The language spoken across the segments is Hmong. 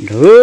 Nrwv.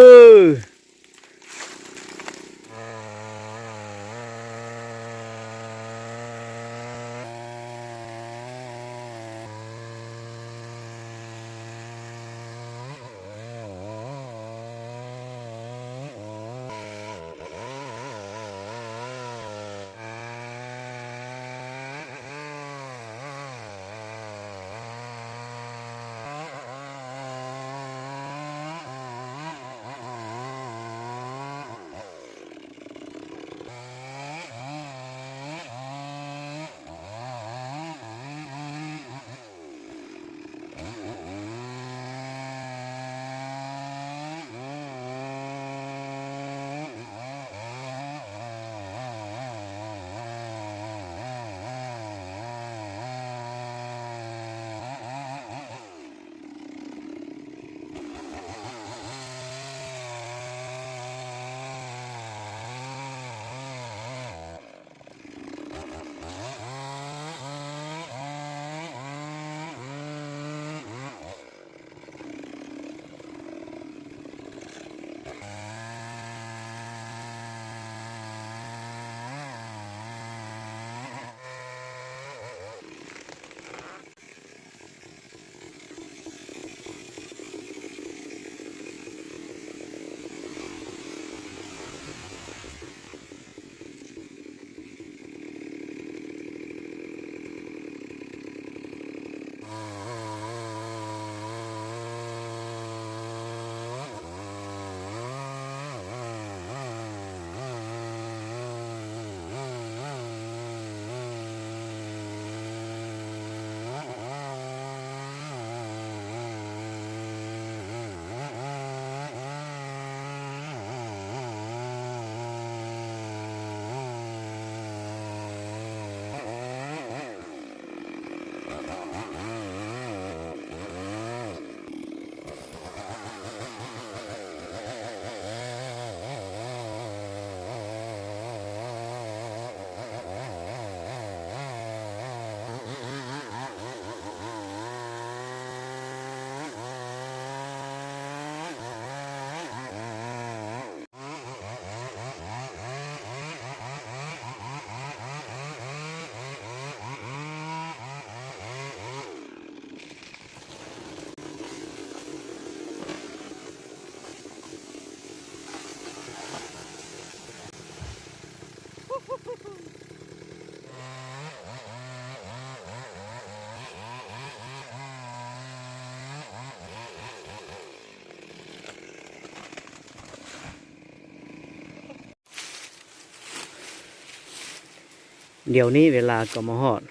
เดี๋ยวนี้เวลาก็มาฮอด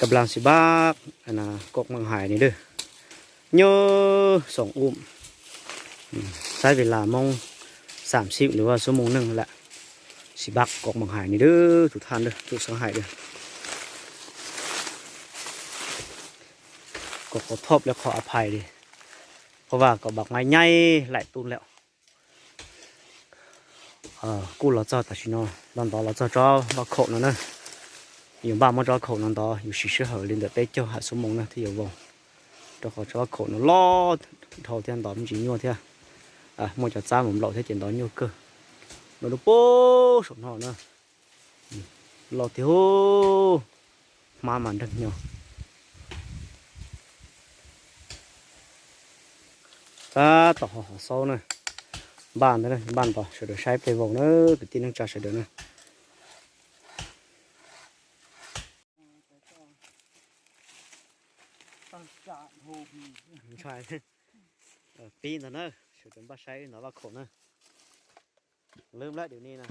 กำลังสิบาก กอกบังไห่ นี่เด้อ โย สองอุ้ม ใช้เวลาโมงสามสิบ หรือว่าชั่วโมงหนึ่งแหละ สิบาก กอกบังไห่ นี่เด้อ ทุกท่านเด้อ ทุกสังไห่เด้อ ก็ขอโทษและขออภัยดิ เพราะว่าก็บักไม้ใหญ่หลายต้นแล้ว Kuj los txog tam sim no, los ntov los txog tsob vaj khaum no na. Yus npaj muab tsob vaj khaum no ntov, yus siv sij hawm li ntawm peb caug ha xuv moos na thiaj yuav vau, rau qhov tsob vaj khaum no loj dhau thiab ntov me ntsis nyuaj thiab. Muaj cov txab mus nplaum thiab ces ntov nyuaj kawg. No lub pub saum no na, loj tiag, hmab mas nreeg nyo. Tab tom ho hov xaub na, npaj ntawd, npaj ntov sawv daws saib peb vau na, kwv tij neej tsa sawv daws na. Ntshai, pib ntag na, sawv daws npaj saib ntov vaj khaum na. Lwb lawm, dua ni na.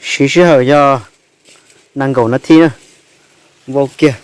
Siv sij hawm yog nees nkaum nas this na, vau kiag.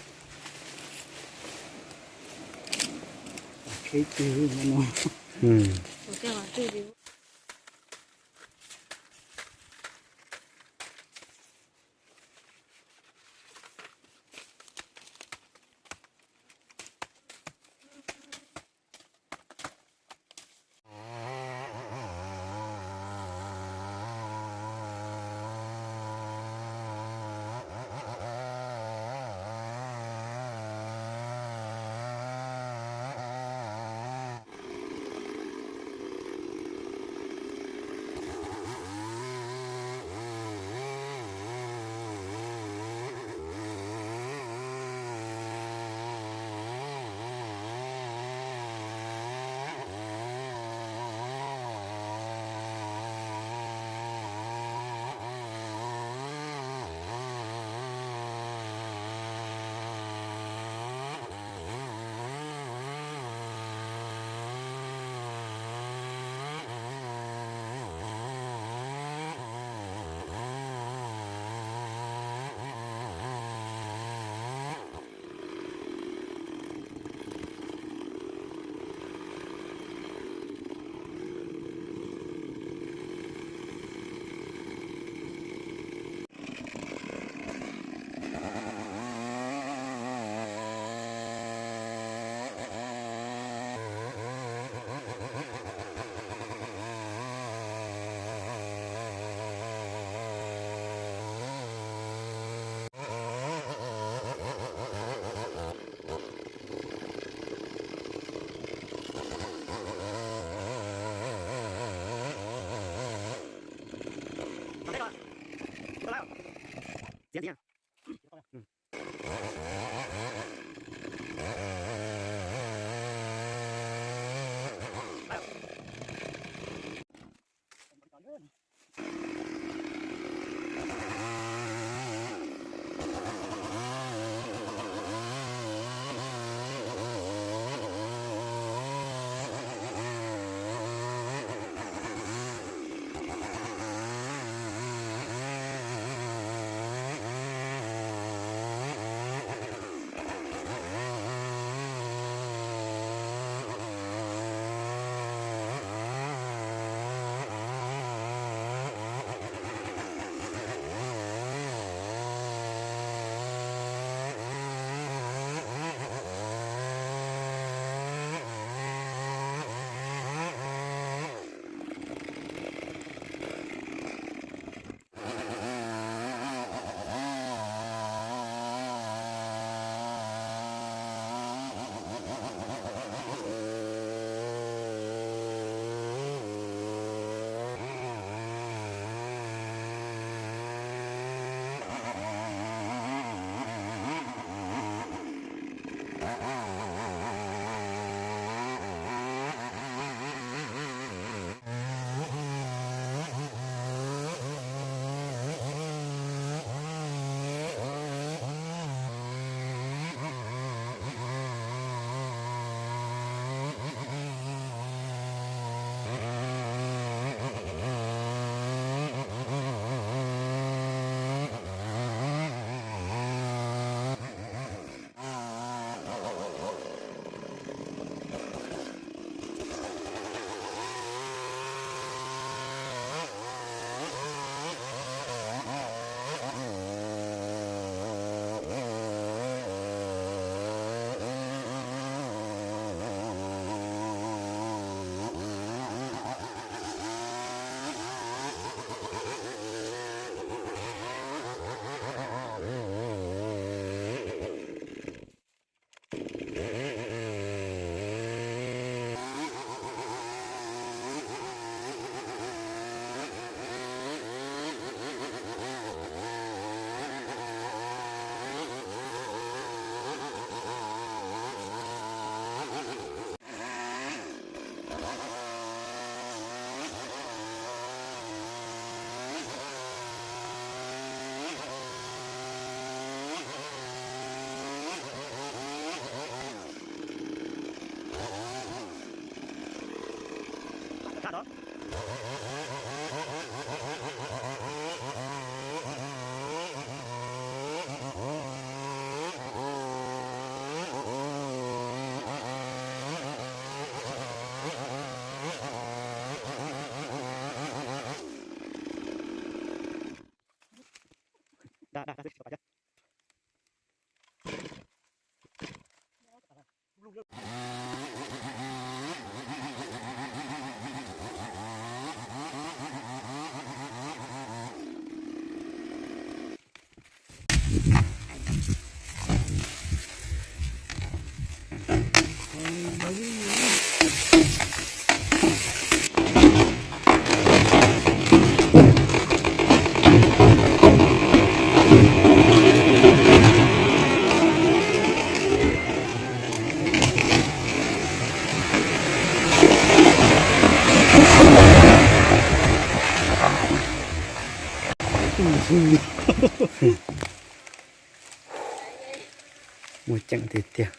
Muaj ceem tiag tiag.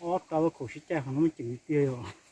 Ob rab lub kaus sib caij qhov no muaj ceem tiag tiag yog.